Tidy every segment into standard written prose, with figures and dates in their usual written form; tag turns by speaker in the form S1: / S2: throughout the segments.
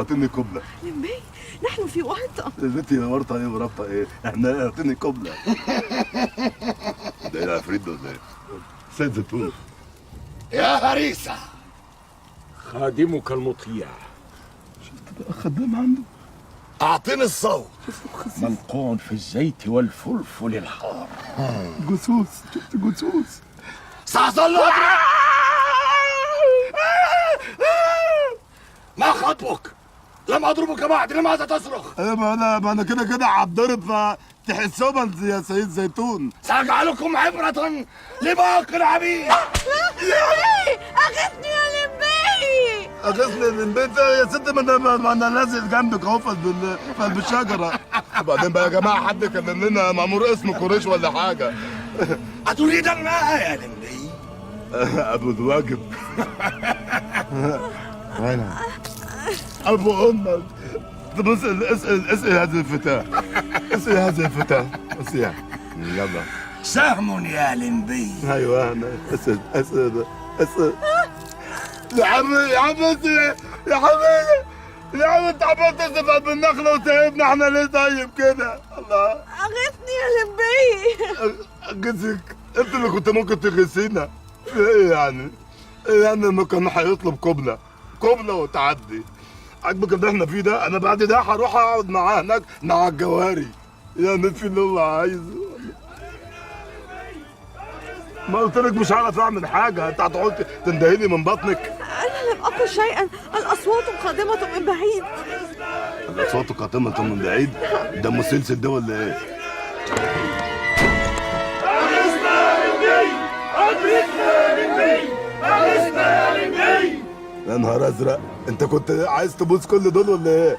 S1: اعطيني قبلة.
S2: لمبي، نحن في ورطة.
S1: يا بنتي ورطة ايه وربطة ايه؟ احنا اعطيني قبلة. ده ايه العفريت ده ولا ايه؟ سيد زيتون.
S3: يا هريسة،
S4: خادمك المطيع.
S1: شفت بقى خدام عنده.
S3: أعطيني الصوت.
S4: منقوع في الزيت والفلفل الحار.
S1: جاسوس، شفت جاسوس.
S3: سأظل أضرب. ما خطبك؟ لم أضربك بعد، لماذا تصرخ؟
S1: انا ما انا كده كده هتضرب، فتحسبا يا سيد زيتون.
S3: سأجعلكم عبرة لباقي العبيد.
S2: لمبي، أغثني يا لمبي.
S1: اغثني من بيت يا ست، ما انا لازق جنبك اهو في قلب الشجرة. وبعدين بقى يا جماعة حد كلم لنا مأمور اسمه قريش ولا حاجة.
S3: أتريد الماء يا لمبي؟
S1: ابو الواجب. انا ابو امك. طب اسال اسال اسال هذه الفتاة، اسال هذه الفتاة، اسال يلا.
S3: سهم يا لمبي.
S1: ايوه انا اسال اسال اسال. يا عم يا عم اسال يا حبيبي يا عم، انت عمال تسف بالنخله وسايبنا احنا ليه طيب كده؟ الله.
S2: أغثني يا لمبي.
S1: اغثك؟ انت اللي كنت ممكن تغثينا. ايه يعني؟ ايه يعني لما كان هيطلب قبله؟ قبله وتعدي. عاجبك اللي احنا فيه ده؟ انا بعد ده هروح اقعد معاه هناك مع الجواري. يعني في اللي هو عايزه. ما قلت لك مش هعرف اعمل حاجة، انت هتقعد تندهيني من بطنك.
S2: أنا لم أقل شيئا، الأصوات قادمة من بعيد.
S1: الاصوات قادمة من بعيد؟ ده مسلسل ده ولا ايه؟ يا نهار ازرق، انت كنت عايز تبوس كل دول ولا ايه؟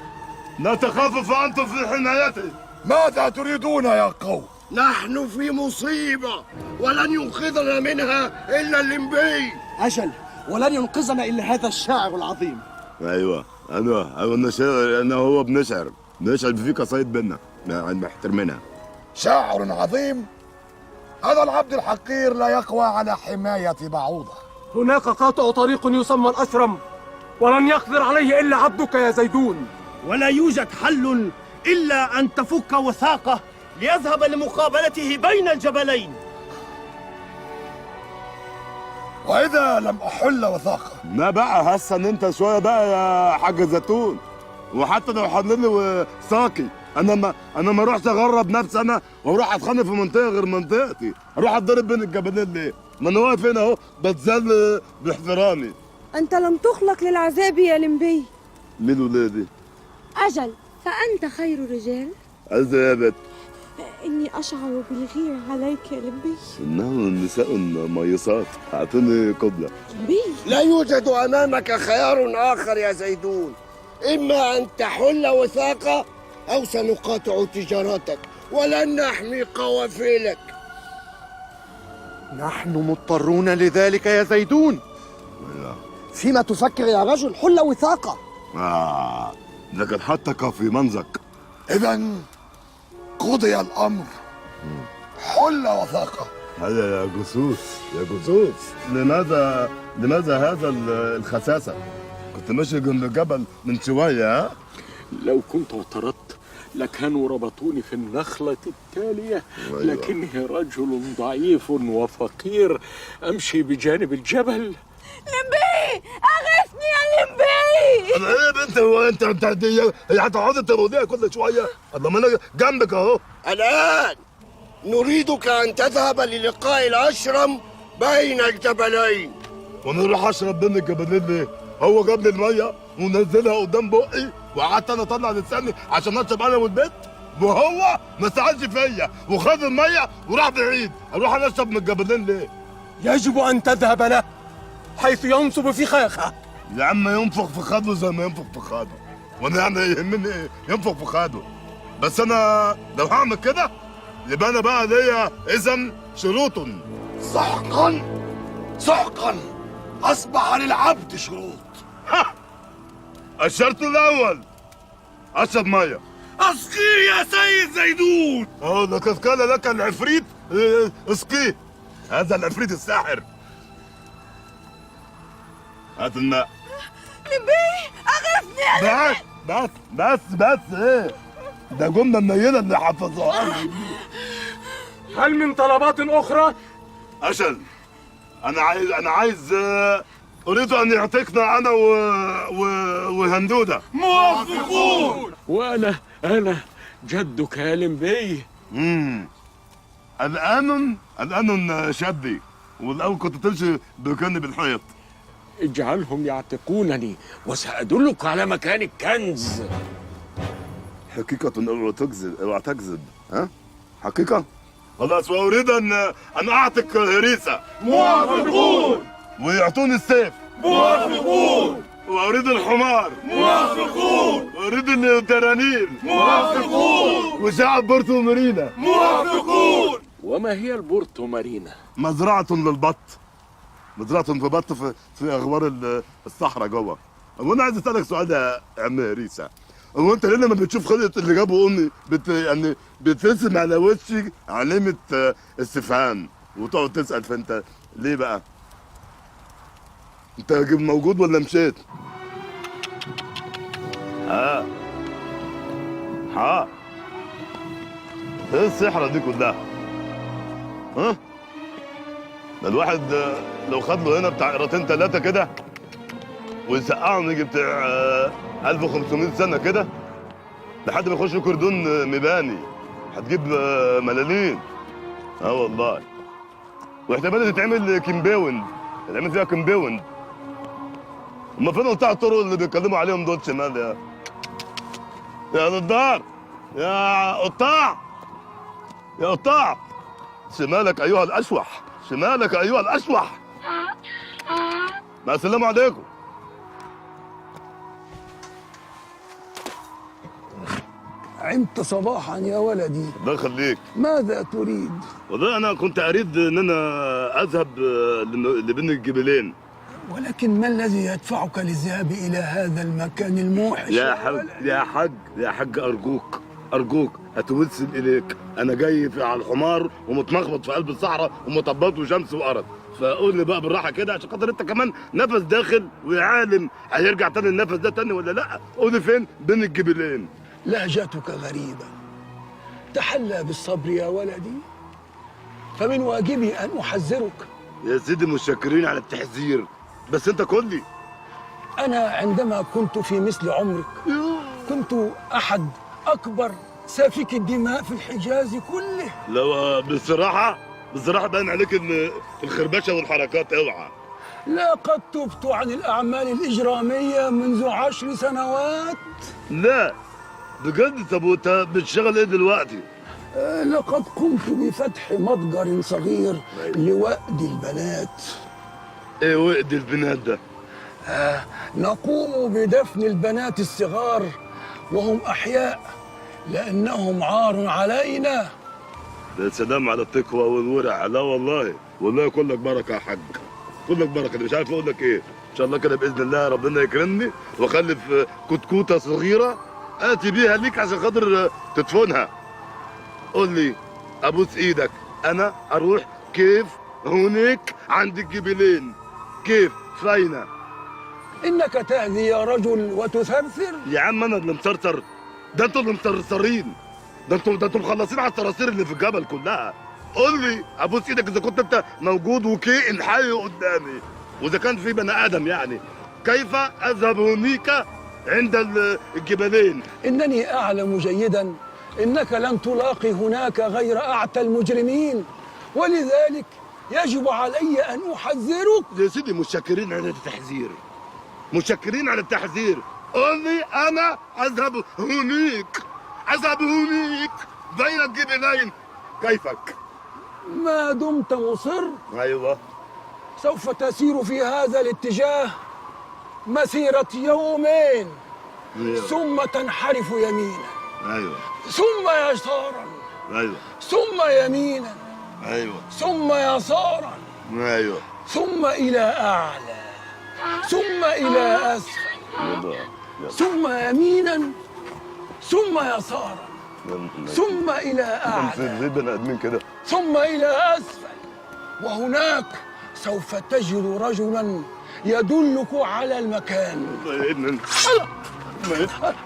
S1: لا تخافوا فانتم في حمايتي.
S3: ماذا تريدون يا قوم؟ نحن في مصيبة ولن ينقذنا منها إلا الليمبي.
S5: أجل، ولن ينقذنا إلا هذا الشاعر العظيم.
S1: ايوه ايوه ايوه، انا شاعر، انا هو بنشعر في قصايد بينا محترمينها.
S3: شاعر عظيم؟ هذا العبد الحقير لا يقوى على حماية بعوضة.
S6: هناك قاطع طريق يسمى الأشرم، ولن يقدر عليه إلا عبدك يا زيدون.
S7: ولا يوجد حل إلا أن تفك وثاقه ليذهب لمقابلته بين الجبلين.
S3: وإذا لم أحل وثاقه؟
S1: ما بقى هسه ان انت شوية بقى يا حاج زيتون، وحتى لو حلل ساقي انا ما اروحش اغرب نفسي انا واروح اتخانق في منطقة غير منطقتي، اروح اتضرب بين الجبلين ليه؟ ما انا واقف هنا اهو بتذل باحترامي.
S2: أنت لم تخلق للعذاب يا لمبي.
S1: مين ولادي؟
S2: أجل، فأنت خير الرجال.
S1: عايزة ايه يا بت؟
S2: إني أشعر بالغيرة عليك يا لمبي.
S1: إنه النساء ميصات. أعطيني قبلة.
S2: لمبي،
S8: لا يوجد أمامك خيار آخر يا زيدون، إما أن تحل وثاقة أو سنقاطع تجارتك ولن نحمي قوافلك.
S5: نحن مضطرون لذلك يا زيدون. فيما تفكر يا رجل؟ حل وثاقة.
S1: لقد حطك في منزق.
S3: إذا قضي الأمر، حل وثاقة.
S1: هذا يا جاسوس يا جاسوس، لماذا هذا الخساسة؟ كنت ماشي جنب الجبل من شوية. ها؟
S4: لو كنت اعترضت لكانوا ربطوني في النخلة التالية.
S1: أيوة.
S4: لكني رجل ضعيف وفقير أمشي بجانب الجبل.
S2: لمبي، أغثني يا لمبي.
S1: انا ايه يا بنت، هو انت هي هتقعدي تروديها كل شوية؟ الله، ما انا جنبك اهو.
S8: الآن نريدك أن تذهب للقاء الأشرم بين الجبلين.
S1: وانا اروح اشرب بين الجبلين ليه؟ هو جاب لي المية ونزلها قدام بقي وقعدت انا اطلع لساني عشان اشرب انا والبنت، وهو ما سالش فيا وخد المية وراح بعيد. اروح انا اشرب من الجبلين ليه؟
S6: يجب أن تذهب له حيث ينصب فخاخه.
S1: يا عم ينفخ في خده زي ما ينفخ في خده، وانا يعني يهمني ايه؟ ينفخ في خده. بس انا لو هعمل كده يبقى انا بقى ليا اذا شروط.
S3: سحقا سحقا، أصبح للعبد شروط.
S1: الشرط الاول اشرب مية.
S7: أسقي يا سيد زيدون.
S1: لقد قال لك العفريت اسقيه، هذا العفريت الساحر. هات الماء.
S2: لمبي، أغثني يا
S1: بعد. بس بس بس ايه ده؟ جملة منيله اللي حفظوها.
S6: هل من طلبات أخرى؟
S1: أشل، انا عايز اريد ان يعتقنا انا وهندوده.
S6: موافقون.
S4: وأنا جدك يا لمبي.
S1: الان شدي، والاول كنت تمشي بكني بالحيط.
S4: اجعلهم يعتقونني وسأدلك على مكان الكنز.
S1: حقيقة اوعى تكذب، اوعى تكذب. ها؟ حقيقة؟ خلاص، واريد ان اعتق هريسة.
S6: موافقون.
S1: ويعطوني السيف.
S6: موافقون.
S1: واريد الحمار.
S6: موافقون.
S1: واريد الترانيم.
S6: موافقون.
S1: وشعب بورتو مارينا.
S6: موافقون.
S4: وما هي البورتو مارينا؟
S1: مزرعة للبط، مزرعة في بط في اغوار الصحراء جوه. وانا عايز اسالك سؤال يا عم هريسة، هو انت ليه لما بتشوف خلقة اللي جابوا امي يعني بترسم على وشي علامة استفهام وتقعد تسأل؟ فانت ليه بقى؟ انت موجود ولا مشيت؟ ها ها ايه السحرة دي كلها؟ ها؟ ده الواحد لو خد له هنا بتاع قيراطين 3 كده ويسقعهم يجي بتاع 1500 سنة كده لحد ما يخش كردون مباني، هتجيب ملالين. اه والله. واحتمال تتعمل compound، تتعمل فيها compound. هما فين قطاع الطرق اللي بيتكلموا عليهم دول شمال يا نضار، يا قطاع، يا قطاع، شمالك ايها الاشوح، شمالك ايها الاشوح. مع السلامة عليكم.
S9: عمت صباحا يا ولدي.
S1: الله يخليك.
S9: ماذا تريد؟
S1: والله انا كنت اريد ان انا اذهب لبين الجبلين.
S9: ولكن ما الذي يدفعك للذهاب الى هذا المكان الموحش؟
S1: يا حاج يا حاج يا حاج، ارجوك ارجوك اتوسل اليك، انا جاي في على الحمار ومتلخبط في قلب الصحراء ومطبات وشمس وارض، فقول لي بقى بالراحة كده عشان خاطر انت كمان نفس داخل ويا عالم هيرجع تاني النفس ده تاني ولا لا؟ قول لي فين بين الجبلين؟
S9: لهجتك غريبة، تحلى بالصبر يا ولدي، فمن واجبي أن أحذرك.
S1: يا سيدي متشكرين على التحذير، بس أنت كلي.
S9: أنا عندما كنت في مثل عمرك كنت أحد أكبر سافكي الدماء في الحجاز كله.
S1: لو بصراحة بصراحة باين عليك الخربشة والحركات، اوعى.
S9: لقد تبت عن الأعمال الإجرامية منذ 10 سنوات.
S1: لا بجد؟ طب وانت بتشتغل ايه دلوقتي؟
S9: لقد قمت بفتح متجر صغير لوأد البنات.
S1: ايه وأد البنات ده؟
S9: نقوم بدفن البنات الصغار وهم أحياء لأنهم عار علينا.
S1: ده سلام على التقوى والورع. لا والله والله كلك بركة يا حاج، كلك بركة. أنا مش عارف أقول لك إيه. إن شاء الله كده بإذن الله ربنا يكرمني وأخلف كتكوتة صغيرة آتي بيها ليك عشان خاطر تدفنها. قول لي أبوس إيدك، أنا أروح كيف هناك عند الجبلين؟ كيف فاينة؟
S9: إنك تهذي يا رجل وتثرثر.
S1: يا عم أنا اللي مسرسر؟ ده أنتوا اللي مسرسرين، ده أنتوا مخلصين على الصراصير اللي في الجبل كلها. قول لي أبوس إيدك إذا كنت أنت موجود وكائن حي قدامي، وإذا كان في بني آدم يعني، كيف أذهب هنيك عند الجبلين؟
S9: إنني أعلم جيدا إنك لن تلاقي هناك غير أعتى المجرمين، ولذلك يجب علي أن أحذرك.
S1: يا سيدي متشكرين على التحذير، متشكرين على التحذير. قل لي أنا أذهب هناك، أذهب هناك بين الجبلين، كيفك؟
S9: ما دمت مصر.
S1: أيوة.
S9: سوف تسير في هذا الاتجاه مسيرة يومين. أيوة. ثم تنحرف يمينا. أيوة. ثم يسارا. أيوة. ثم يمينا. أيوة. ثم يسارا. أيوة. ثم إلى أعلى، ثم إلى أسفل، ثم يمينا، ثم يسارا، ثم إلى أعلى، ثم إلى أسفل، وهناك سوف تجد رجلا يدلك على المكان.
S1: ماشي.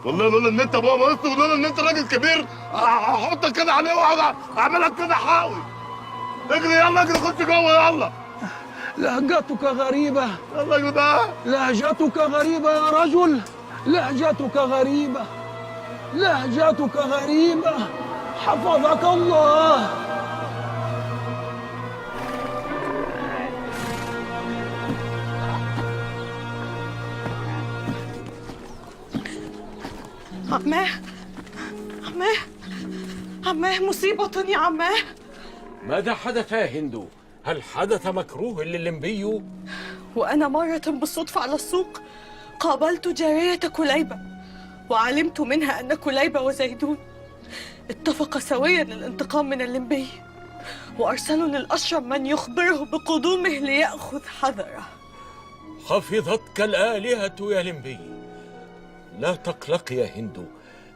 S1: والله لولا ان انت بابا بس، ولولا ان انت راجل كبير هحطك كده عليه واقعد اعملك كده حاوي. اجري يلا، اجري خش جوه يلا.
S9: لهجتك غريبة.
S1: يلا يا جدعان.
S9: لهجتك غريبة يا رجل، لهجتك غريبة، لهجتك غريبة، حفظك الله.
S2: عماه عماه عماه، مصيبة يا عماه.
S4: ماذا حدث يا هندو؟ هل حدث مكروه لللمبي؟
S2: وأنا مرة بالصدفة على السوق قابلت جارية كليبة، وعلمت منها أن كليبة وزيدون اتفقا سويا للانتقام من اللمبي، وأرسلوا للأشرم من يخبره بقدومه ليأخذ حذره.
S4: حفظتك الآلهة يا لمبي. لا تقلق يا هندو،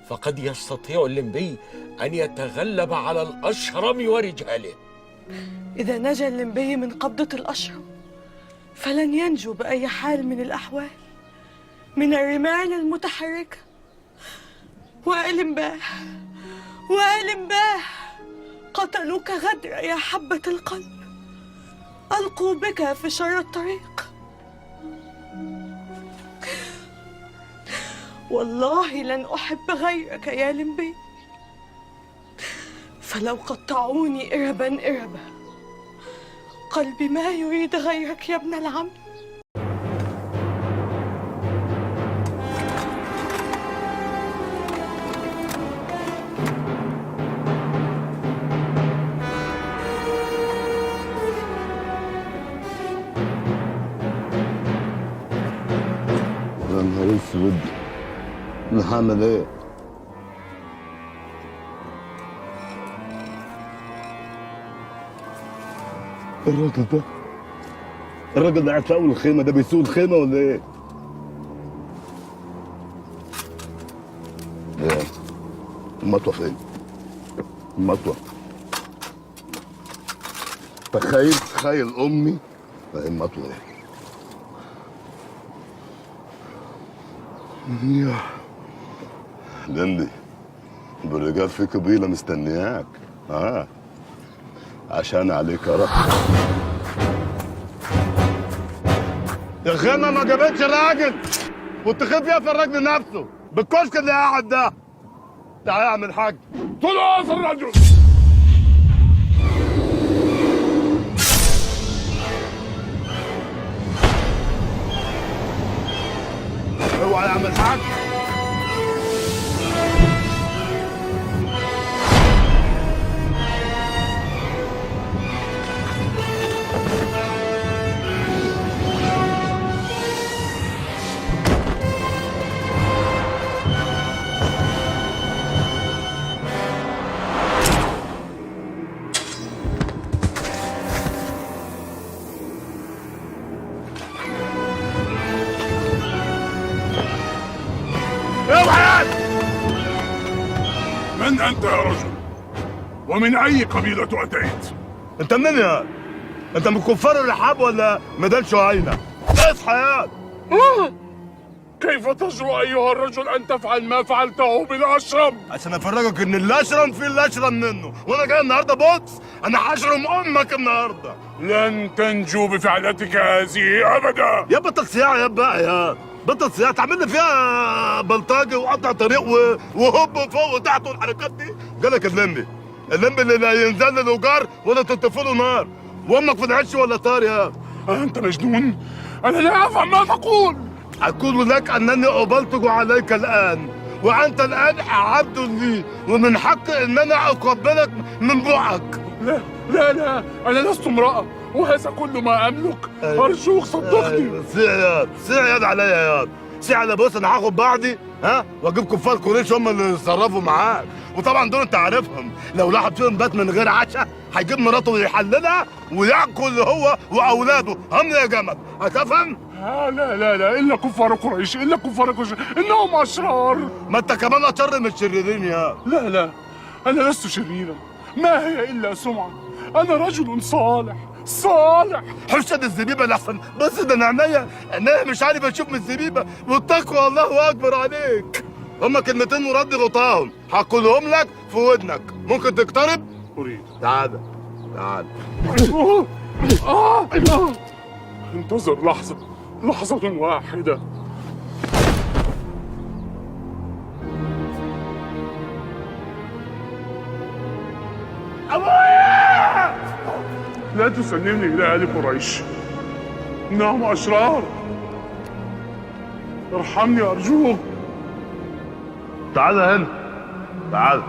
S4: فقد يستطيع اللمبي أن يتغلب على الأشرم ورجاله.
S2: إذا نجا اللمبي من قبضة الأشرم فلن ينجو بأي حال من الأحوال من الرمال المتحركة. وألمباه وألمباه، قتلوك غدرا يا حبة القلب، ألقوا بك في شر الطريق. والله لن أحب غيرك يا لمبي، فلو قطعوني إربا إربا قلبي ما يريد غيرك يا ابن العم.
S1: يا نهار اسود، انا هعمل ايه؟ الراجل ده، الراجل ده قاعد في اول الخيمة، ده بيسوق الخيمة ولا ايه؟ ايه المطوه فين؟ المطوه. تخيل تخيل امي المطوه ايه؟ يا لمبي، بالرجال في قبيلة مستنياك، عشان عليك يا رب. يا خيمة ما جابتش راجل، والتخيف فيها في الراجل نفسه بالكشك اللي قاعد ده. تعالى يا عم الحاج.
S10: طلع في الرجل.
S1: اوعى يا عم الحاج.
S10: من أنت يا رجل؟ ومن أي قبيلة أتيت؟
S1: أنت منين يا؟ أنت من كفار الرحاب ولا مدال شعينة؟ اصحى يا.
S10: كيف تجرؤ أيها الرجل أن تفعل ما فعلته بالأشرم؟
S1: عشان أفرجك إن الأشرم في الأشرم منه، وأنا جاي النهارده بوكس، أنا هشرم أمك النهارده.
S10: لن تنجو بفعلتك هذه أبدا.
S1: يا بطل صياعة يا بقى يا بطل صياعة، تعمل لي فيها بلطجي وقطع طريق وهوب فوق وتحت والحركات دي. جالك اللمبي، اللمبي اللي لا ينزل له جار ولا تطفي له نار، وامك في العش ولا طار يا.
S10: أنت مجنون؟ أنا لا أفهم ما تقول.
S1: أقول لك أنني أبلطج عليك الآن، وأنت الآن عبد لي، ومن حقي أن أنا أقبلك من بقك.
S10: لا لا لا، أنا لست امرأة، وهذا كل ما أملك. أرجوك صدقني.
S1: سيع يا سيع يا عليا يا سيع على. بص أنا هاخد بعضي ها وأجيب كفار قريش هم اللي يتصرفوا معاك، وطبعا دول أنت عارفهم، لو لاحظ فيهم بات من غير عشاء هيجيب مراته ويحللها وياكل هو وأولاده. هم يا جمل، هتفهم؟
S10: لا لا لا، إلا كفار قريش، إلا كفار قريش، إنهم أشرار.
S1: ما أنت كمان أشر من الشريرين يا.
S10: لا لا، أنا لست شريرا، ما هي إلا سمعة. أنا رجل صالح صالح.
S1: حشد الزبيبه لحسن، بس ده انا عينيا مش عارف اشوف من الزبيبه، والتقوى الله اكبر عليك. هما كلمتين ورد غطاهم، هقولهم لك في ودنك، ممكن تقترب؟
S10: اريد.
S1: تعال تعال.
S10: انتظر لحظة، لحظة واحدة. أبويا! لا تسلمني إلى آل قريش، إنهم أشرار. ارحمني أرجوك.
S1: تعال هنا، تعال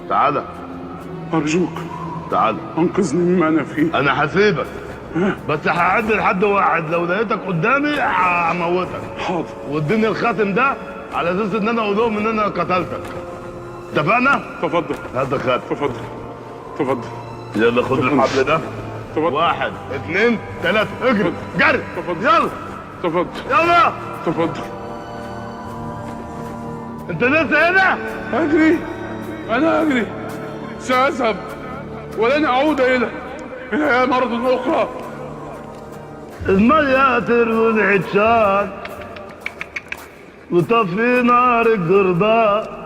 S1: تعال
S10: أرجوك،
S1: تعال
S10: أنقذني مما أنا فيه.
S1: أنا هسيبك بس هعد لحد واحد، لو لقيتك قدامي هموتك.
S10: حاضر.
S1: واديني الخاتم ده على اساس ان انا اقول لهم ان انا قتلتك. اتفقنا؟
S10: تفضل.
S1: هات الخاتم.
S10: تفضل تفضل.
S1: يلا خد الحبل ده.
S10: تفضل.
S1: 1 2 3 اجري جري.
S10: تفضل.
S1: يلا
S10: تفضل.
S1: يلا
S10: تفضل.
S1: انت لسه هنا؟
S10: اجري، انا اجري، ساذهب ولن اعود الى مرة اخرى.
S1: المية تروي العطشان وطفي نار الجربان.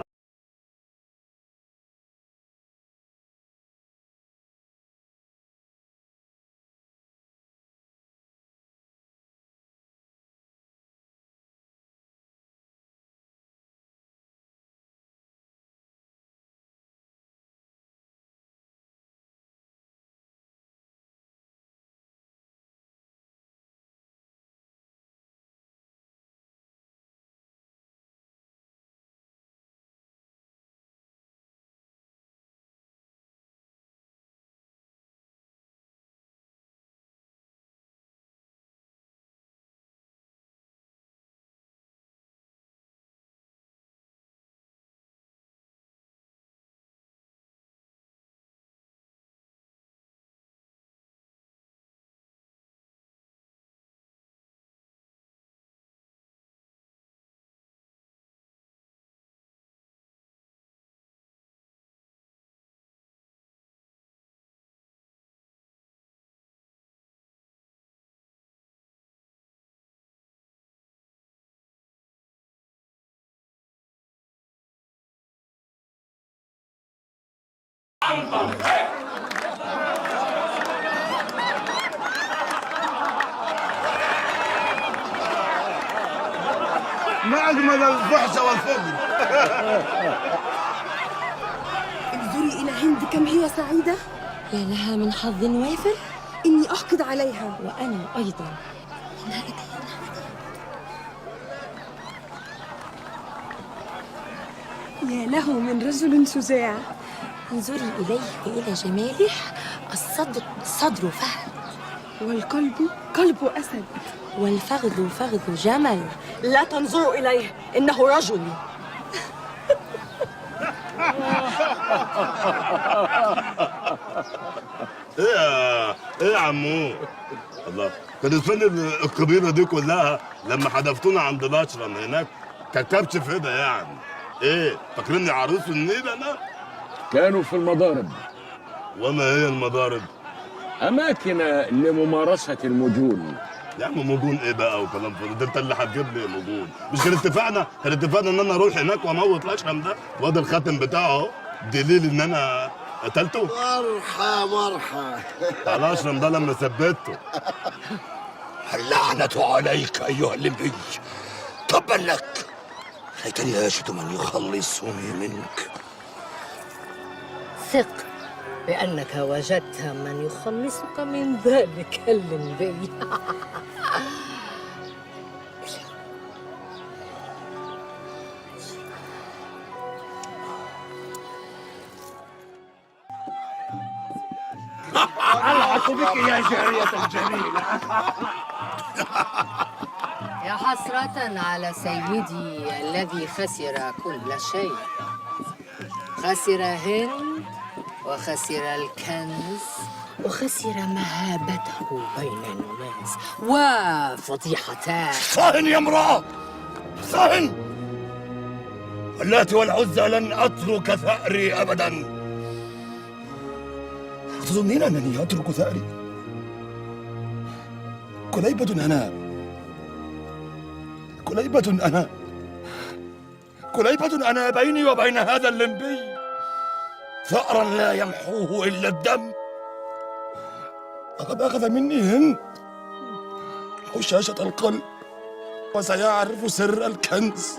S1: ما أجمل الفحش والفجر.
S11: انظري إلى هند كم هي سعيدة.
S12: يا لها من حظ وافر.
S11: إني أحقد عليها.
S12: وأنا أيضا. إنها أتت.
S11: يا له من رجل شجاع.
S12: انظري إليه وإلى جماله. الصدر صدر فهد،
S11: والقلب قلب أسد،
S12: والفخذ فخذ جمل.
S2: لا تنظروا إليه، إنه رجل.
S1: إيه يا عمو؟ الله، كانت فين القبيلة دي كلها لما حدفتونا عند الأشرم هناك؟ ككبش فدا يعني. إيه، فاكريني عروس النيل أنا؟
S4: كانوا في المضارب.
S1: وما هي المضارب؟
S4: أماكن لممارسة المجون.
S1: يا عم مجون إيه بقى وكلام فاضي، ده أنت اللي هتجيب لي مجون. مش كان اتفقنا؟ كان اتفقنا إن أنا أروح هناك وأموت الأشرم ده، وأدي الخاتم بتاعه أهو، دليل إن أنا قتلته.
S8: مرحى مرحى.
S1: الأشرم ده لما ثبته.
S3: اللعنة عليك أيها اللمبي، تبا لك، ليتني أجد من يخلصني منك.
S13: ثق بأنك وجدت من يخلصك من ذلك اللمبي.
S3: ألعت بك يا جارية الجميلة.
S13: يا حسرة على سيدي الذي خسر كل شيء. خسر هند، وخسر الكنز، وخسر مهابته بين الناس، وفضيحتان.
S3: صهن يا امرأة، صهن. اللات والعزى لن أترك ثأري أبدا. أتظنين أنني أترك ثأري؟ كليبة أنا، كليبة أنا، كليبة أنا بيني وبين هذا اللمبي ثأرا لا يمحوه إلا الدم. لقد أخذ مني هند حشاشة القلب، وسيعرف سر الكنز.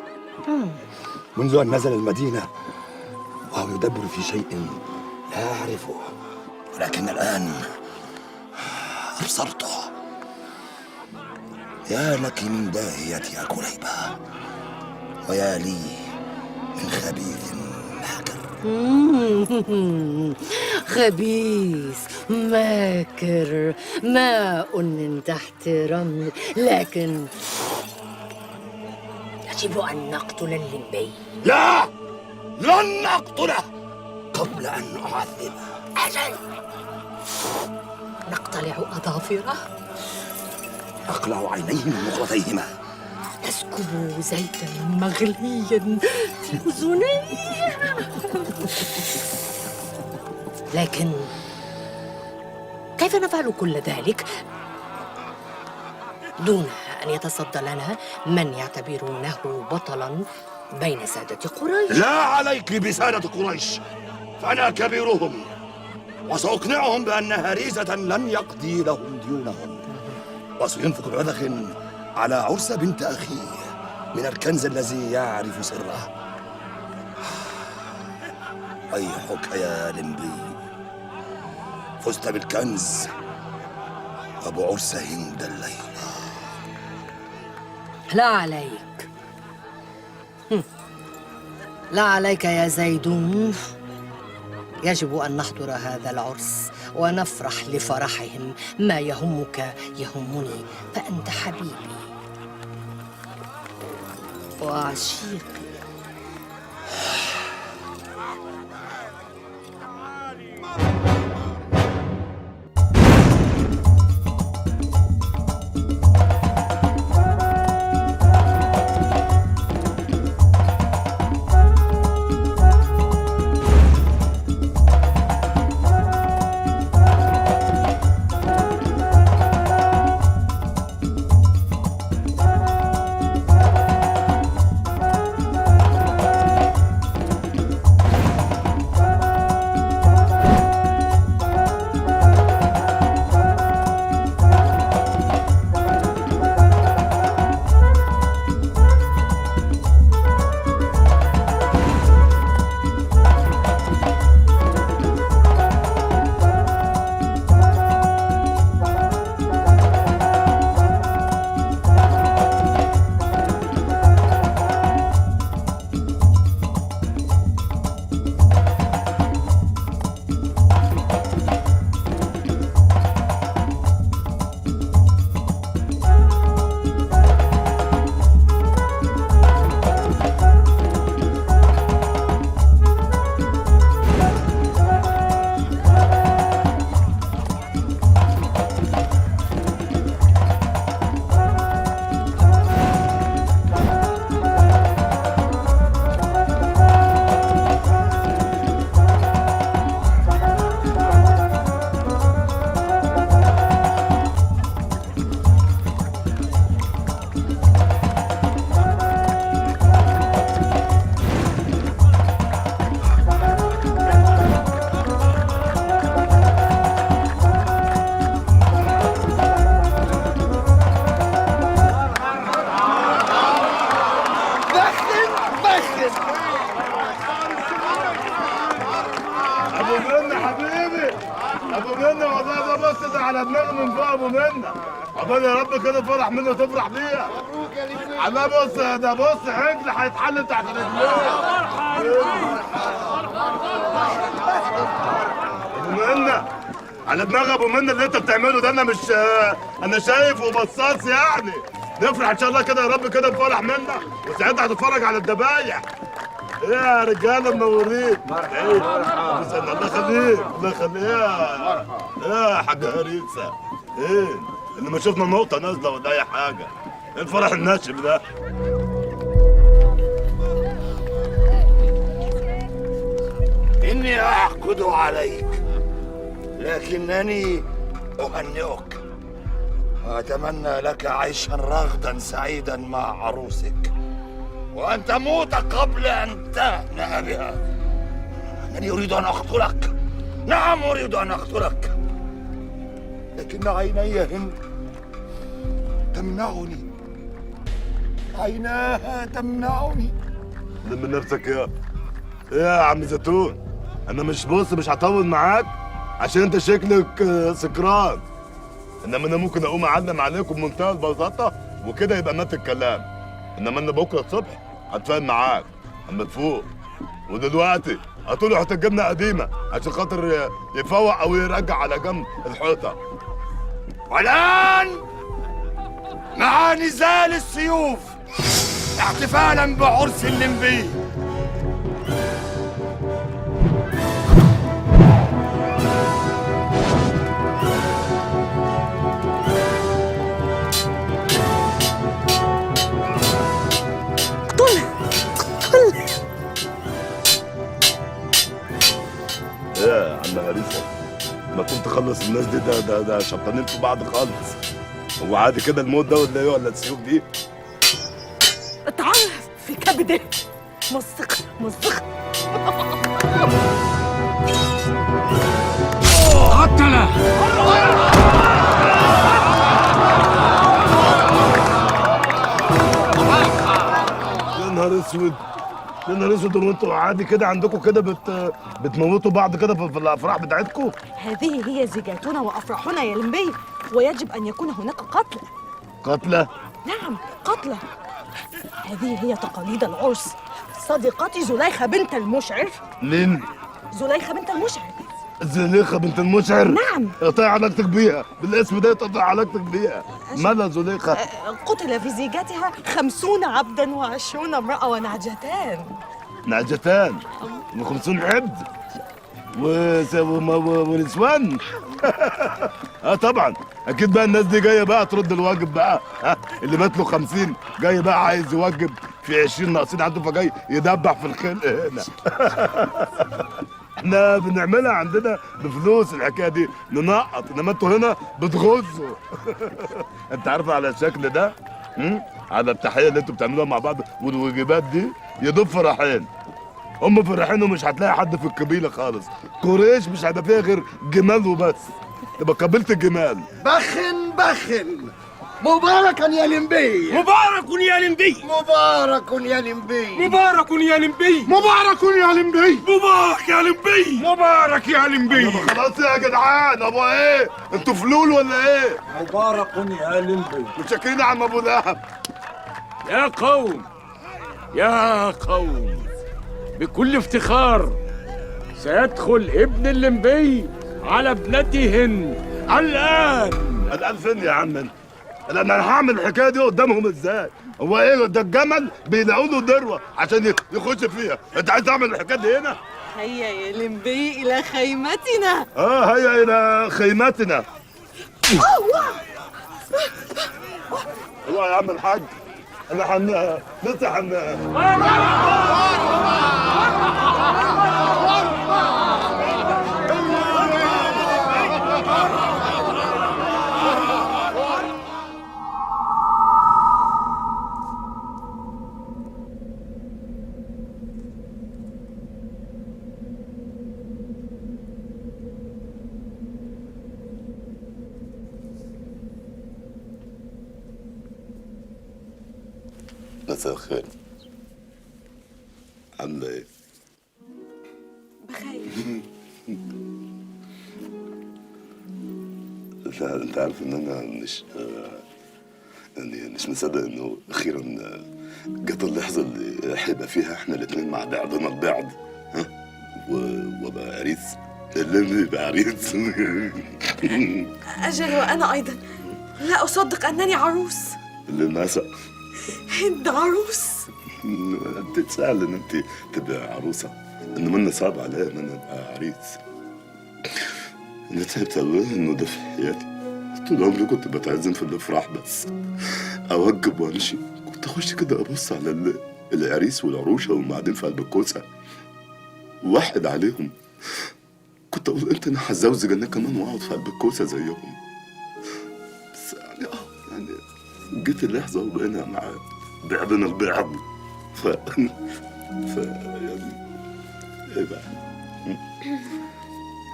S3: منذ أن نزل المدينة وهو يدبر في شيء لا أعرفه، ولكن الآن أبصرته. يا لك من داهية يا كليبة، ويا لي من خبيث ماكر.
S13: خبيث ماكر، ماء من تحت رمل. لكن يجب أن نقتل اللمبي.
S3: لا، لن أقتله قبل أن أعذبه.
S13: أجل، نقتلع أظافره،
S3: أقلع عينيه من مقلتيهما،
S13: نسكب زيتا مغليا في أذنيه. لكن كيف نفعل كل ذلك دون أن يتصدى لنا من يعتبرونه بطلا بين سادة قريش؟
S3: لا عليك بسادة قريش، فأنا كبيرهم، وسأقنعهم بأن هريزة لن يقضي لهم ديونهم، وسينفق ببذخ على عرس بنت أخيه من الكنز الذي يعرف سره. ويحك يا لمبي، فزت بالكنز وبعرس هند الليلة.
S13: لا عليك، لا عليك يا زيدون. يجب أن نحضر هذا العرس ونفرح لفرحهم. ما يهمك يهمني، فأنت حبيبي وعشيقي.
S1: عقبال يا رب كده فرح منه تفرح بيها.
S8: مبروك يا لمبي.
S1: عمال بص ده، بص عجل هيتحل تحت رجليه. ابو منة، على دماغ ابو منة اللي انت بتعمله ده، انا مش انا شايف وبصاص يعني. نفرح ان شاء الله كده يا رب كده بفرح منة، وساعتها هتتفرج على الذبايح. ايه يا رجاله منورين. مرحبا. الله يخليك، الله يخليك. ايه يا حاج هريسه، ايه اللي ما شفنا نقطة نازلة ولا أي حاجة؟ إيه الفرح الناشف ده؟
S3: إني أعقد عليك لكنني أهنئك وأتمنى لك عيشا رغدا سعيدا مع عروسك، وأن تموت قبل أن تهنأ بها. أنني أريد أن أقتلك، نعم أريد أن أقتلك، لكن عيني هند تمنعني، عيناها تمنعني.
S1: لم نفسك يا يا عم زيتون، انا مش بص مش هطول معاك عشان انت شكلك سكران، انما انا ممكن اقوم اعلم عليكم بمنتهى البساطة وكده يبقى مات الكلام. انما انا بكره الصبح هتفاهم معاك اما تفوق. ودلوقتي هتقول حتة جبنه قديمة عشان خاطر يفوق او يرجع على جنب الحيطة.
S3: والان مع نزال السيوف احتفالا بعرس الليمبي.
S2: اقتله اقتله.
S1: ايه يا عم هريسه، ما تقوم تخلص الناس دي، ده ده شبطانين في بعض خالص. هو عادي كده الموت ده ولا ايه ولا السيوف دي؟
S2: اتعرف في كبده، مزق مزق.
S4: قتله.
S1: يا نهار اسود يا نهار اسود، هو انتوا عادي كده عندكم كده بتموتوا بعض كده في الافراح بتاعتكم؟
S2: هذه هي زيجاتنا وافراحنا يا لمبي، ويجب ان يكون هناك قتلى.
S1: قتلى؟
S2: نعم قتلى. هذه هي تقاليد العرس. صديقتي زليخة بنت المشعر.
S1: مين؟
S2: زليخة بنت المشعر.
S1: زليخة بنت المشعر؟
S2: نعم.
S1: اقطعي علاقتك بيها، بالاسم ده تقطع علاقتك بيها. مالها زليخة؟
S2: قتل في زيجتها 50 عبدا و20 امرأة ونعجتان.
S1: نعجتان؟ و50 عبد؟ ونسوان؟ اه طبعا، اكيد بقى الناس دي جاية بقى ترد الواجب بقى، ها اللي مات له 50 جاي بقى عايز يوجب في 20 ناقصين عنده، فجاي يدبح في الخلق هنا. احنا بنعملها عندنا بفلوس الحكاية دي، ننقط، انما انتوا هنا بتغزوا. انت عارفه على الشكل ده، على التحية اللي انتوا بتعملوها مع بعض والوجبات دي، يا دوب فرحين. هم فرحين ومش هتلاقي حد في القبيلة خالص. قريش مش هيبقى فيها غير جمال وبس، تبقى قبيلة الجمال.
S8: بخن بخن، مباركا يا لمبي،
S7: مبارك يا لمبي،
S8: مبارك يا لمبي،
S6: مبارك يا لمبي،
S10: مبارك يا لمبي، مبارك يا لمبي، مبارك يا لمبي.
S1: خلاص يا جدعان، ابو ايه؟ انتوا فلول ولا ايه؟
S6: مبارك يا لمبي.
S1: متشكرين يا عم ابو دهب.
S4: يا قوم يا قوم، بكل افتخار سيدخل ابن الليمبي على ابنته هند الآن.
S1: الآن فين يا عم انت؟ انا هعمل الحكاية دي قدامهم ازاي؟ هو ايه ده؟ الجمل بيلاقوا له ذروة عشان يخش فيها، انت عايز تعمل الحكاية دي هنا؟
S2: هيا يا لمبي الى خيمتنا.
S1: هيا الى خيمتنا. الله يا عم الحاج، انا لسه مساء الخير. عاملة ايه؟
S2: بخير.
S1: انت عارف ان انا مش يعني مش مصدق انه اخيرا جت اللحظة اللي هيبقى فيها احنا الاتنين مع بعضنا البعض، ها؟ وابقى عريس، اللي يبقى عريس.
S2: اجل وانا ايضا لا اصدق انني عروس.
S1: اللي نسق
S2: هند عروس.
S1: انت سهل ان انت تبقى عروسه، انما انا صعب عليا ان انا ابقى عريس. انا تعبت قوي انه ده في حياتي، طول عمري كنت بتعزم في الافراح بس اوجب وامشي، كنت اخش كده ابص على العريس والعروشه وهم قاعدين في قلب الكوسه واحد عليهم، كنت اقول انت انا هتزوج انا كمان واقعد في قلب الكوسه زيهم. بس يعني يعني جيت اللحظة وبقينا مع بعضنا البعض. ف يعني ايه بقى؟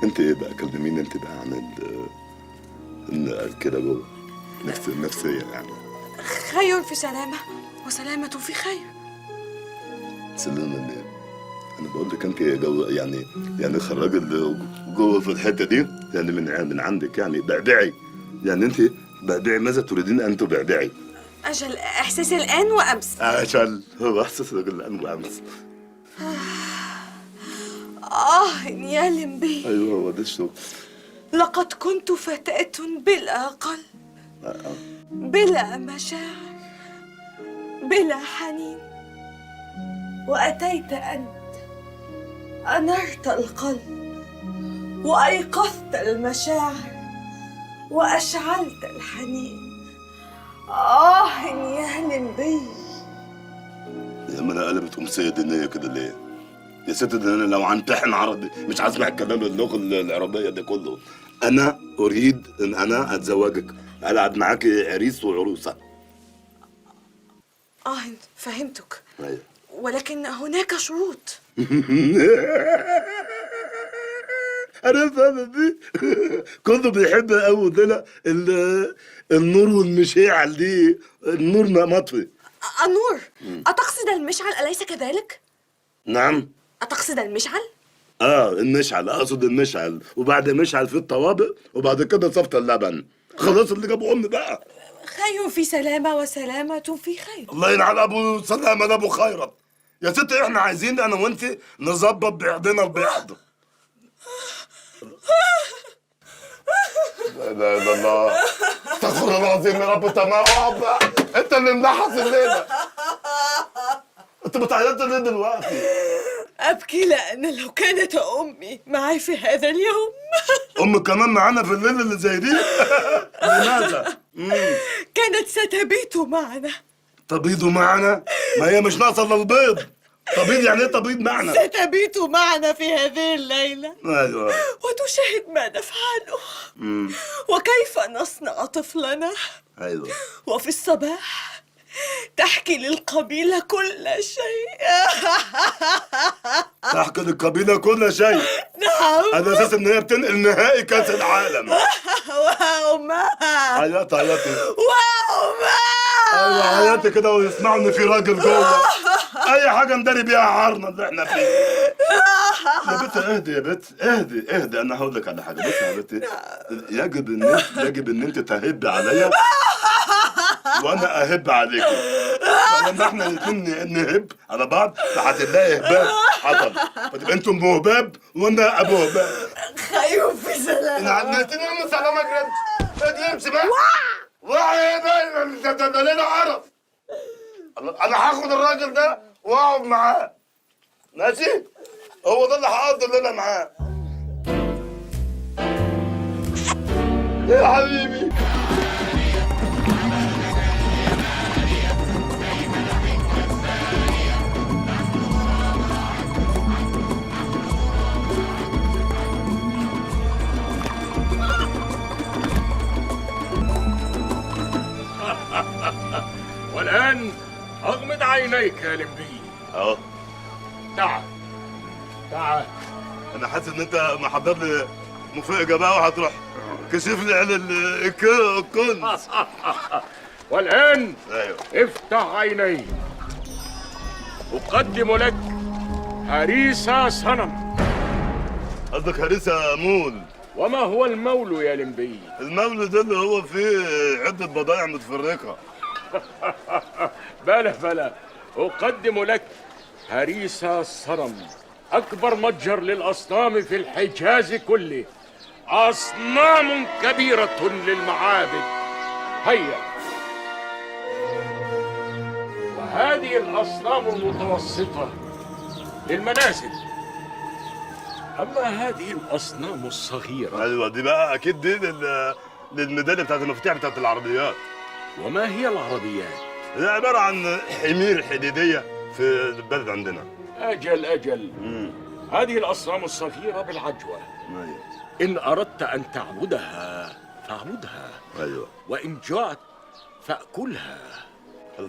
S1: انت ايه بقى؟ كلميني انت بقى عن ال كده جوه نفسيا يعني.
S2: خير في سلامة وسلامة في خير.
S1: سلامة ليه؟ أنا بقول لك أنت جو يعني خرج اللي جوه في الحتة دي يعني من عندك يعني بعبعي، يعني أنت بعبعي، ماذا تريدين أن تبعبعي؟
S2: أجل إحساسي الآن وأمس.
S1: أجل هو إحساسك الآن وأمس.
S2: يا لمبي.
S1: أيوه هو ده الشغل.
S2: لقد كنت فتاة بلا قلب، بلا مشاعر، بلا حنين، وأتيت أنت أنرت القلب وأيقظت المشاعر وأشعلت الحنين. يا لمبي.
S1: يا ما أنا قلبت أمسية دينية كده ليه؟ يا ست ده أنا لو همتحن عربي مش هسمع الكلام اللغة العربية ده كله. أنا أريد إن أنا أتزوجك، ألعب معاكي عريس وعروسة.
S2: فهمتك.
S1: أيوه.
S2: ولكن هناك شروط.
S1: أنا فاهم دي. كله بيحب قوي ده النور والمشاعل دي، النور مطفي.
S2: النور؟ أتقصد المشعل أليس كذلك؟
S1: نعم.
S2: أتقصد المشعل؟
S1: المشعل، أقصد المشعل، وبعد مشعل في الطوابق، وبعد كده صفت اللبن. خلاص اللي جابوا أمي بقى.
S2: خير في سلامة وسلامة في خير.
S1: الله ينعل أبو سلامة ده أبو خيرت. يا ستي إحنا عايزين أنا وأنت نظبط بعضنا البعض. لا إله إلا الله. استغفر الله العظيم يا رب. تمام أنت اللي ملحس الليلة. أنت بتعيطي ليه دلوقتي؟
S2: أبكي لأن لو كانت أمي معي في هذا اليوم.
S1: أمك كمان معانا في الليلة اللي زي دي؟ لماذا؟
S2: كانت ستبيت معنا.
S1: تبيض معنا؟ ما هي مش ناقصة إلا البيض. تبيض يعني إيه تبيض معنا؟
S2: ستبيت معنا في هذه الليلة.
S1: أيوه.
S2: وتشاهد ما نفعله. وكيف نصنع طفلنا.
S1: أيوه.
S2: وفي الصباح تحكي للقبيلة كل شيء.
S1: تحكي للقبيلة كل شيء.
S2: نعم.
S1: على أساس إن هي بتنقل نهائي كأس العالم.
S2: وأمها.
S1: عيطي عيطي.
S2: وأمها.
S1: أيوه عيطي كده ويسمعوا إن في راجل جوه. أي حاجة نداري بيها عارنا اللي إحنا فيه. يا بنت اهدي يا بنت، اهدي اهدي، أنا هقول لك على حاجة. بصي يا بنتي، يجب إن أنت تهبي عليا وانا اهب عليكم. فلما احنا الاثنين نهب على بعض فهتلاقي هباب حصل، فتبقى انتم ابو هباب وانا ابو هباب.
S2: خير في سلامة.
S1: نعم سلامة جريمس. جريمس بقى. وعي ايه ده؟ ده لنا عرف. انا هاخد الراجل ده واقعد معاه. ماشي؟ هو ده اللي هقضي الليلة معاه. يا حبيبي.
S4: والآن أغمض عينيك يا لمبي.
S1: أهو.
S4: تعال تعال.
S1: أنا حاسس إن أنت محضر لي مفاجأة بقى وهتروح كشف لي على الكنز.
S4: والآن
S1: أيوه.
S4: افتح عينيك. أقدم لك هريسة صنم.
S1: قصدك هريسة مول.
S4: وما هو المول يا لمبي؟
S1: المول ده اللي هو فيه عدة بضايع متفرقة.
S4: بلى بلى، أقدم لك هريسة صنم، أكبر متجر للأصنام في الحجاز كله، أصنام كبيرة للمعابد. هيا، وهذه الأصنام المتوسطة للمنازل، أما هذه الأصنام الصغيرة.
S1: أيوة دي بقى أكيد دي للميدالية بتاعت المفاتيح بتاعت العربيات.
S4: وما هي العربيات؟
S1: هي عبارة عن حمير حديدية في البلد عندنا.
S4: أجل أجل. هذه الأصنام الصغيرة بالعجوة.
S1: أيوة.
S4: إن أردت أن تعبدها فاعبدها.
S1: أيوة.
S4: وإن جعت فأكلها.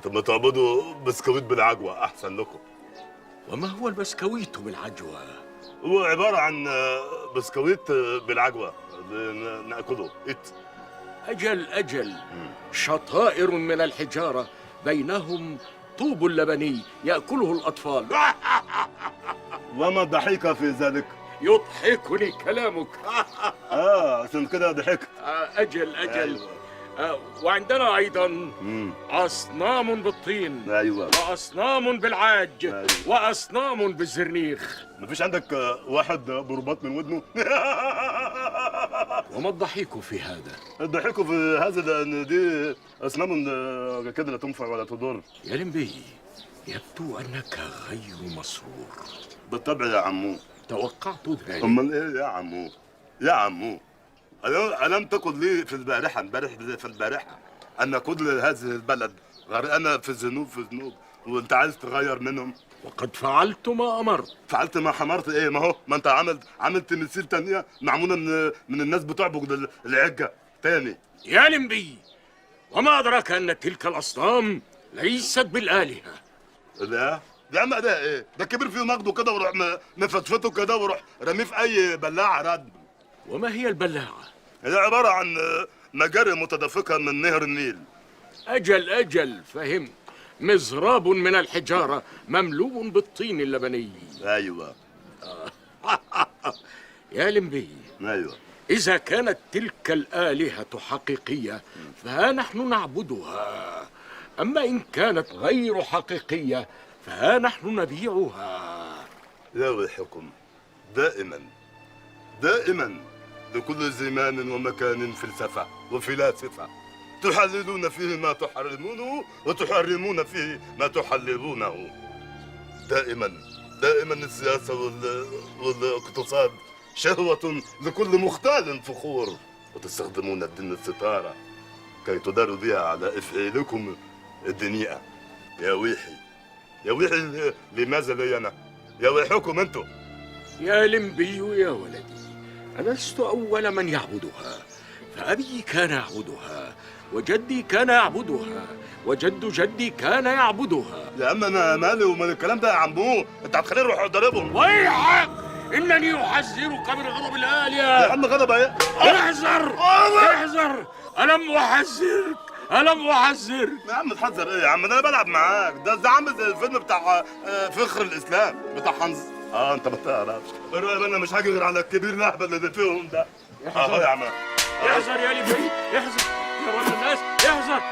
S1: طب ما تعبدوا بسكويت بالعجوة أحسن لكم.
S4: وما هو البسكويت بالعجوة؟
S1: هو عبارة عن بسكويت بالعجوة نأكله.
S4: أجل أجل، شطائر من الحجارة بينهم طوب لبني يأكله الأطفال.
S1: وما الضحك في ذلك؟
S4: يضحكني كلامك.
S1: عشان كده ضحكت.
S4: أجل أجل.
S1: أيوة.
S4: وعندنا أيضا أصنام بالطين.
S1: أيوة.
S4: وأصنام بالعاج.
S1: أيوة.
S4: وأصنام بالزرنيخ.
S1: مفيش عندك واحد برباط من ودنه؟
S4: وما الضحك في هذا؟
S1: الضحك في هذا لأن دي أصنام كده لا تنفع ولا تضر.
S4: يا لمبي، يبدو أنك غير مسرور.
S1: بالطبع يا عمو.
S4: توقعت ذلك.
S1: أمال إيه يا عمو؟ يا عمو، ألم تقل لي في البارحة، امبارح في البارحة، أن كل هذه البلد غرقانة في الذنوب في ذنوب، وأنت عايز تغير منهم؟
S4: وقد فعلت ما أمرت.
S1: فعلت ما حمرت إيه؟ ما هو ما أنت عملت تماثيل تانية معمولة من الناس بتعبد العجة تاني.
S4: يا لمبي، وما أدراك أن تلك الأصنام ليست بالآلهة؟
S1: لا يا عم، ده إيه؟ ده كبر فيه نقده كده وروح مفتفته كده وروح رمية في أي بلاعة رد.
S4: وما هي البلاعة؟
S1: هي عبارة عن مجاري متدفقة من نهر النيل.
S4: أجل أجل، فهمت. مزراب من الحجارة مملوء بالطين اللبني.
S1: أيوة.
S4: يا لمبي.
S1: أيوة.
S4: إذا كانت تلك الآلهة حقيقية فها نحن نعبدها، أما إن كانت غير حقيقية فها نحن نبيعها.
S1: يا ويحكم، دائما دائما لكل زمان ومكان فلسفة وفلاسفة تحللون فيه ما تحرمونه وتحرمون فيه ما تحللونه. دائما دائما السياسة والاقتصاد شهوة لكل مختال فخور، وتستخدمون الدين الستارة كي تداروا بها على إفعالكم الدنيئة. يا ويحي يا ويحي، لماذا لي أنا؟ يا ويحكم أنتم.
S4: يا لمبي يا ولدي، أنا لست أول من يعبدها، فأبي كان يعبدها، وجدي كان يعبدها، وجد جدي كان يعبدها.
S1: يا عم أنا مالي ومال الكلام ده يا عمو، أنت هتخليني أروح أضربهم.
S4: ويحك، إنني أحذرك من غضب الآلهة.
S1: يا عم غضب إيه؟
S4: احذر احذر، ألم أحذرك؟ ألم أحذرك؟
S1: يا عم تحذر إيه يا عم؟ ده أنا بلعب معاك، ده عامل زي الفيلم بتاع فخر الإسلام بتاع حنظل. انت ما تعرفش. انا مش هاجي غير على الكبير الاهبل اللي فيهم ده. اهو يا عم.
S4: احذر يا لمبي، احذر يا ولد الناس، احذر.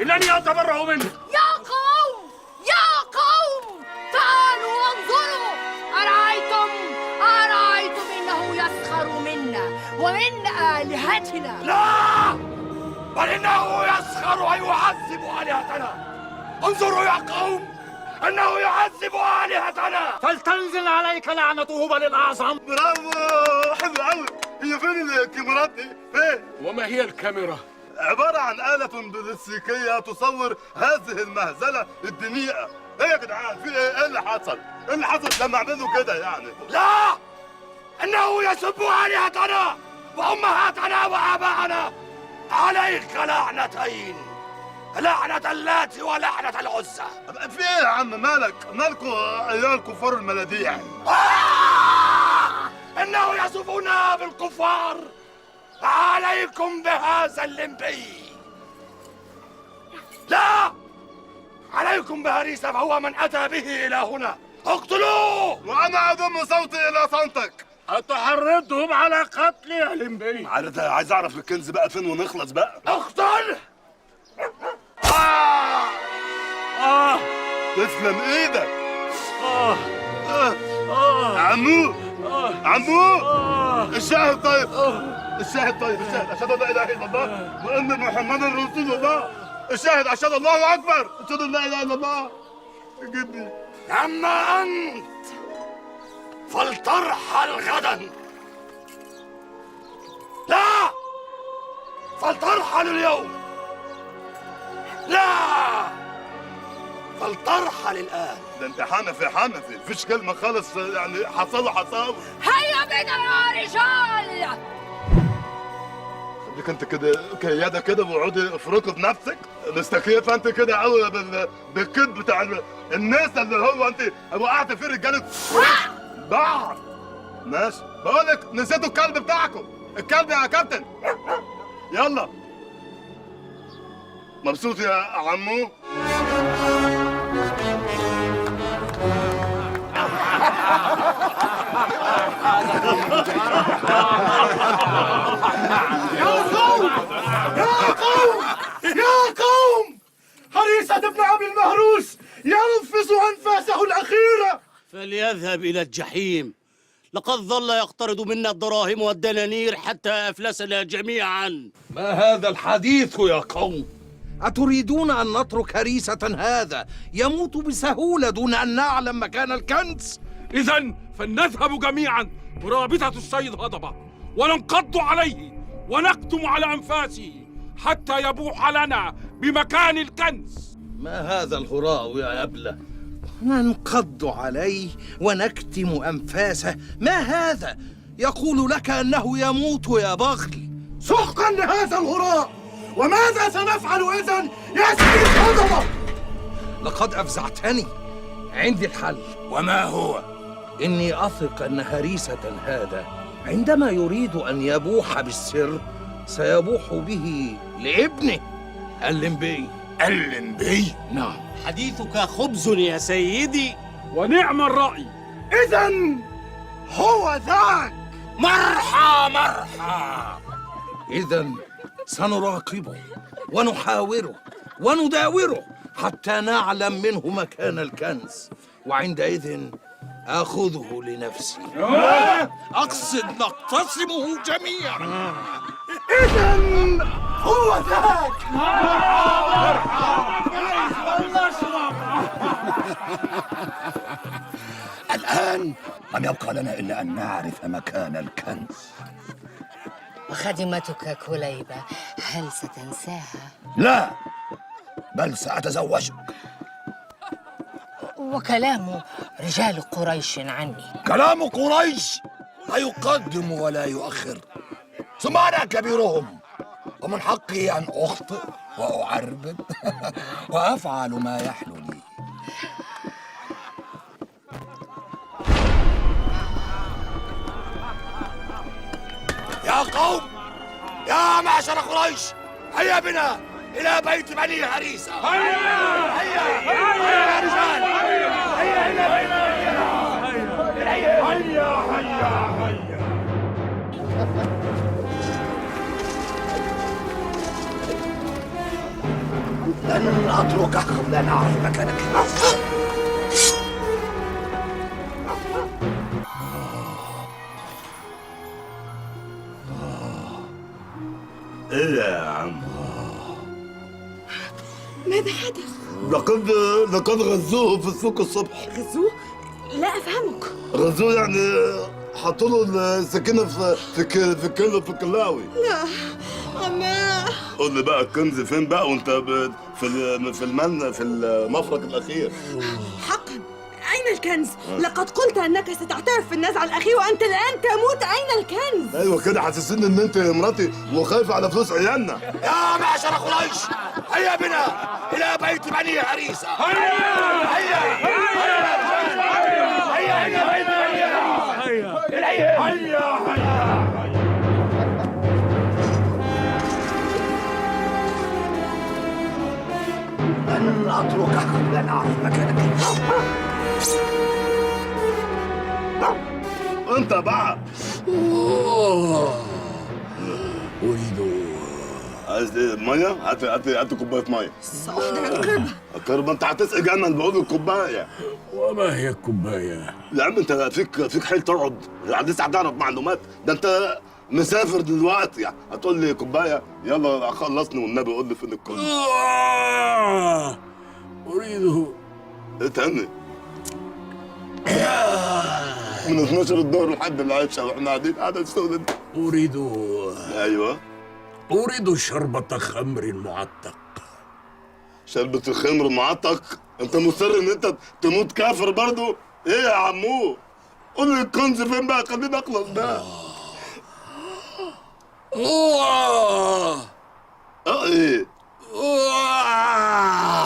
S4: إنني أتبرأ منه.
S13: يا قوم يا قوم، تعالوا وانظروا. أرأيتم أرأيتم إنه يسخر منا ومن آلهتنا.
S3: لا، بل إنه يسخر ويعذب آلهتنا. انظروا يا قوم، إنه يعذب آلهتنا.
S7: فلتنزل عليك لعنة هبل الأعظم.
S1: برافو، حلو قوي. هي فين الكاميرات دي؟ فين؟
S4: وما هي الكاميرا؟
S1: عبارة عن آلة بلاستيكية تصور هذه المهزلة الدنيئة. ايه يا جدعان؟ في ايه؟ ايه اللي حصل؟ ايه اللي حصل لما عملوا كده يعني؟
S3: لا، إنه يسب آلهتنا وأمهاتنا وآباءنا. عليك لعنتين، لعنة اللات ولعنة العزى.
S1: في ايه يا عم؟ مالك؟ مالكوا ايها الكفار الملاديع؟
S3: إنه يصفنا بالكفار. عليكم بهذا اللمبي. لا، عليكم بهريسة، فهو من أتى به إلى هنا. اقتلوه.
S1: وأنا أضم صوتي إلى صوتك.
S4: أتحرضهم على قتلي يا لمبي؟
S1: عايز أعرف الكنز بقى فين ونخلص بقى.
S3: اقتله.
S1: تسلم إيدك. عمو عمو، الشاهد طيب، الشاهد طيب، الشاهد أشهد أن لا إله إلا الله وأن محمدا رسول الله. الشاهد أشهد الله أكبر، أشهد أن لا إله إلا الله. جدي.
S3: أما أنت فلترحل غدا. لا، فلترحل اليوم. لا، فلترحل الآن.
S1: ده انت حنفي حنفي، مفيش كلمة خالص يعني. حصل حصاوي.
S11: هيا بنا يا رجال.
S1: خليك انت كده كيادة كده وقعدي افركي بنفسك، مستكيفة انت كده قوي بالكذب بتاع الناس اللي هو انت وقعت فيه رجالة بعض. ماشي، بقول لك نسيتوا الكلب بتاعكم، الكلب يا كابتن. يلا، مبسوط يا عمو؟
S7: يا قوم يا قوم يا قوم، هريسة بن أبي المهروس ينفس أنفاسه الأخيرة.
S14: فليذهب إلى الجحيم، لقد ظل يقترض منا الدراهم والدنانير حتى أفلسنا جميعا.
S15: ما هذا الحديث يا قوم؟ أتريدون أن نترك هريسة هذا يموت بسهولة دون أن نعلم مكان الكنز؟
S10: إذن فلنذهب جميعا برابطة السيد هضبة وننقض عليه ونكتم على أنفاسه حتى يبوح لنا بمكان الكنز.
S15: ما هذا الهراء يا أبلة؟ ننقض عليه ونكتم أنفاسه، ما هذا؟ يقول لك أنه يموت يا بغل.
S7: سحقا لهذا الهراء، وماذا سنفعل إذن يا سيد هضبة؟
S15: لقد أفزعتني، عندي الحل.
S3: وما هو؟
S15: إني أثق أن هريسة هذا عندما يريد أن يبوح بالسر سيبوح به لابنه اللمبي.
S3: اللمبي؟
S15: نعم.
S14: حديثك خبز يا سيدي.
S10: ونعم الرأي.
S7: إذن هو ذاك.
S3: مرحى مرحى.
S15: إذن سنراقبه ونحاوره ونداوره حتى نعلم منه مكان الكنز، وعندئذ آخذه لنفسي. أقصد نقتسمه جميعا.
S7: إذن هو ذاك.
S3: الآن لم يبقى لنا إلا أن نعرف مكان الكنز.
S13: وخدمتك كليبة هل ستنساها؟
S3: لا، بل سأتزوجك.
S13: وكلام رجال قريش عني؟
S3: كلام قريش لا يقدم ولا يؤخر، ثم أنا كبيرهم ومن حقي أن أخطئ وأعربد وأفعل ما يحلو لي. يا قوم، يا معشر قريش، هيا بنا إلى بيت بني هريسة. هيا هيا هيا يا رجال، هيا إلى بيت بني هريسة. هيا هيا هيا. لن أتركك قبل أن أعرف مكانك.
S1: إيه يا عم؟
S11: ماذا حدث؟
S1: لقد غزوه في السوق الصبح.
S11: غزوه؟ لا أفهمك.
S1: غزوه يعني حطوا له السكينة في الكلاوي.
S2: لا عماه،
S1: قول لي بقى الكنز فين بقى وانت في المفرق الأخير؟
S11: حقا، أين الكنز؟ لقد قلت أنك ستعترف في النزعة الأخير وأنت الآن تموت. أين الكنز؟
S1: أيوة كده، حسسني إن أنت مراتي وخايفة على فلوس عيالنا.
S3: يا معشر قريش، هيا بنا إلى بيت بني هريسة. هيا هيا هيا إلى بيت بني هريسة. هيا هيا. لن أتركك قبل أن أعرف مكانك.
S1: انت بقى
S3: اريد.
S1: عايز ايه؟ مية؟ هات هات هات كوباية مية.
S2: سأحضر القربة.
S1: القربة؟ انت هتسقي جمل بقول الكوباية.
S4: وما هي الكوباية؟
S1: يا عم انت فيك حيل تقعد لسه هتعرف معلومات؟ ده انت مسافر دلوقتي يعني هتقول لي كوباية؟ يلا خلصني والنبي قول لي فين الكوباية.
S4: اريده.
S1: ايه تاني؟ من 12 الظهر لحد العشاء واحنا قاعدين قاعدة الشغل ده.
S4: اريد.
S1: ايوه.
S4: أريد شربة خمر معتق.
S1: شربة الخمر معتق؟ أنت مصر إن أنت تموت كافر برضو؟ إيه يا عمو؟ قول لي الكنز فين بقى، خليني أخلص بقى. إيه؟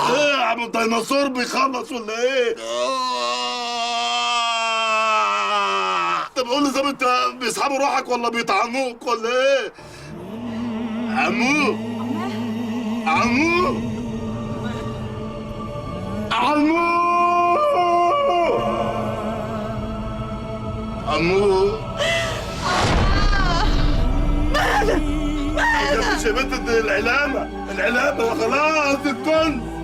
S1: إيه يا عم الديناصور بيخلص ولا إيه؟ طب قول لي، طب أنت بيسحبوا روحك ولا بيطعنوك ولا إيه؟ عمو عمو عمو عمو،
S2: ما هذا؟ ما هذا؟
S1: مش يا بنت العلامة، العلامة خلاص الكنز.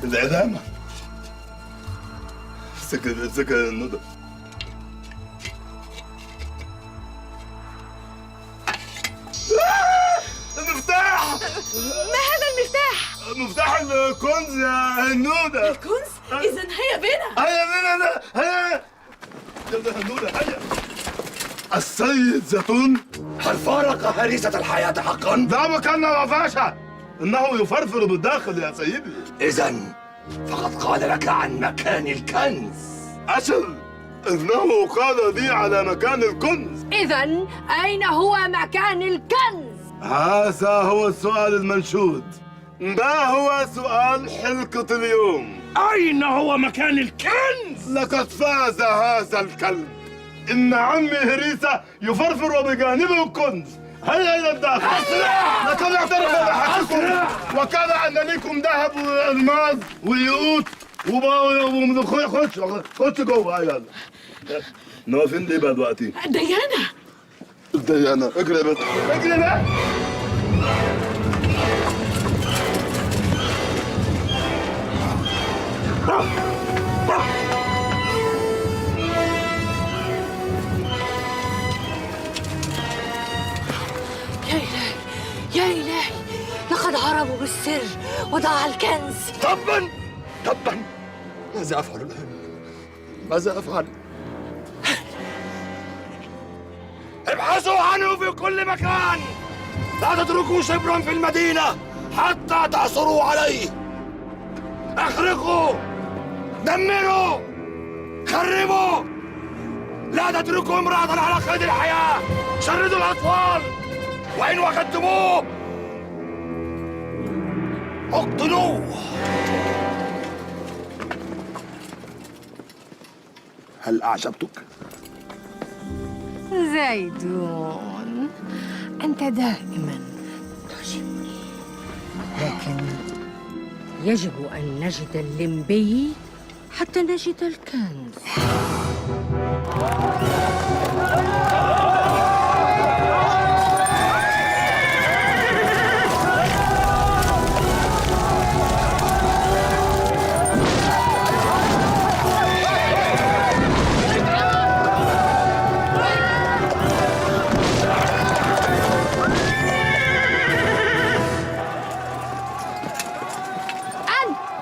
S1: العلامة. سكر سكر الندى. المفتاح.
S2: ما هذا المفتاح؟
S1: مفتاح الكنز يا هنودة.
S2: الكنز؟ إذا هيا بنا.
S1: هيا بنا، هيا يلا هنودة هيا. السيد زيتون
S3: هل فارق هريسة الحياة حقا؟
S1: لا، وكان وفاشة. إنه يفرفر بالداخل يا سيدي.
S3: إذا فقد قال لك عن مكان الكنز.
S1: أجل، إنه قال لي على مكان الكنز.
S13: إذا أين هو مكان الكنز؟
S1: هذا هو السؤال المنشود. ما هو سؤال حلقة اليوم؟
S7: أين هو مكان الكنز؟
S1: لقد فاز هذا الكلب. إن عمي هريسة يفرفر وبجانبه الكنز. هيا إلى الداخل.
S3: أسرع!
S1: لقد اعترف بحقكم وكان أن لكم ذهب والماس وياقوت. خش خش جوه. يلا احنا فين ليه بقى دلوقتي؟
S2: ديانا.
S1: ديانا، اجري يا بنت، اجري بقى.
S13: يا إلهي يا إلهي، لقد هربوا بالسر وضاع الكنز.
S3: تبا تبا، ماذا أفعل الآن؟ ماذا أفعل؟ ابحثوا عنه في كل مكان، لا تتركوا شبرا في المدينة حتى تعثروا عليه. احرقوا، دمروا، خربوا، لا تتركوا امرأة على قيد الحياة، شردوا الأطفال، وإن وجدتموه اقتلوه. هل أعجبتك؟
S13: زيدون، أنت دائما تعجبني، لكن يجب أن نجد اللمبي حتى نجد الكنز.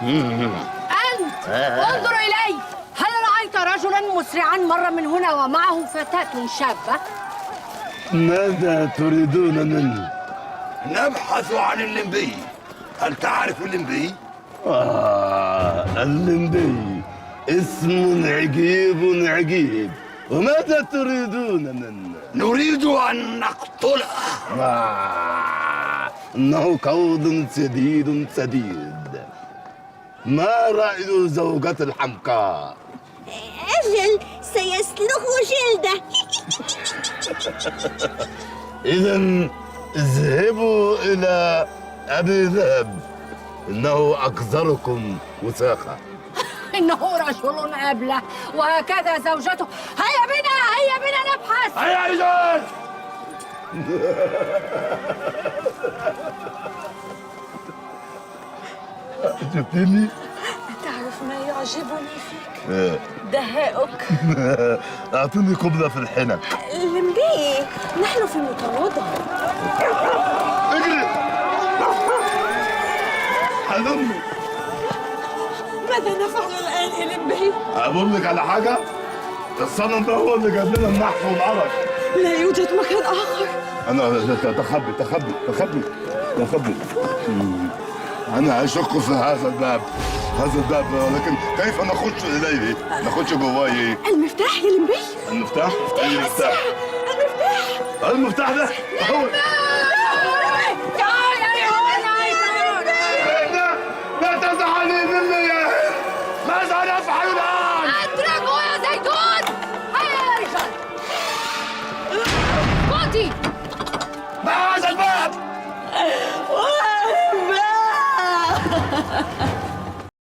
S13: أنت انظر إلي، هل رأيت رجلاً مسرعاً مر من هنا ومعه فتاة شابة؟
S1: ماذا تريدون مني؟
S3: نبحث عن اللمبي. هل تعرف اللمبي؟
S1: اللمبي اسم عجيب عجيب. وماذا تريدون منا؟
S3: نريد أن نقتله.
S1: إنه قول سديد سديد. ما رأي زوجة الحمقاء؟
S16: أجل، سيسلخ جلده.
S1: إذا اذهبوا إلى أبي ذهب، إنه أكثركم وثاقة.
S13: إنه رجل أبله، وهكذا زوجته. هيا بنا، هيا بنا نبحث.
S3: هيا إذن.
S1: شفتني؟
S2: أتعرف ما يعجبني فيك؟ دهائك.
S1: أعطيني قبلة في الحنك.
S2: لمبي، نحن في مطاردة.
S1: اجري. حلمي.
S2: ماذا نفعل الآن يا لمبي؟
S1: أقول لك على حاجة؟ الصنم ده هو اللي جاب لنا النحس والقرف.
S2: لا يوجد مكان آخر.
S1: أنا تخبي تخبي تخبي تخبي. أنا أشك في هذا الباب، هذا الباب، ولكن كيف نخش إليه؟ نخش جواه.
S2: المفتاح يا لمبي.
S1: المفتاح؟ أي مفتاح؟
S2: المفتاح.
S1: المفتاح ده هو. لا تزعلي مني يا هند. ماذا نفعل الآن؟
S13: أدركوا يا زيدون. هيا يا رجال. اسكتي.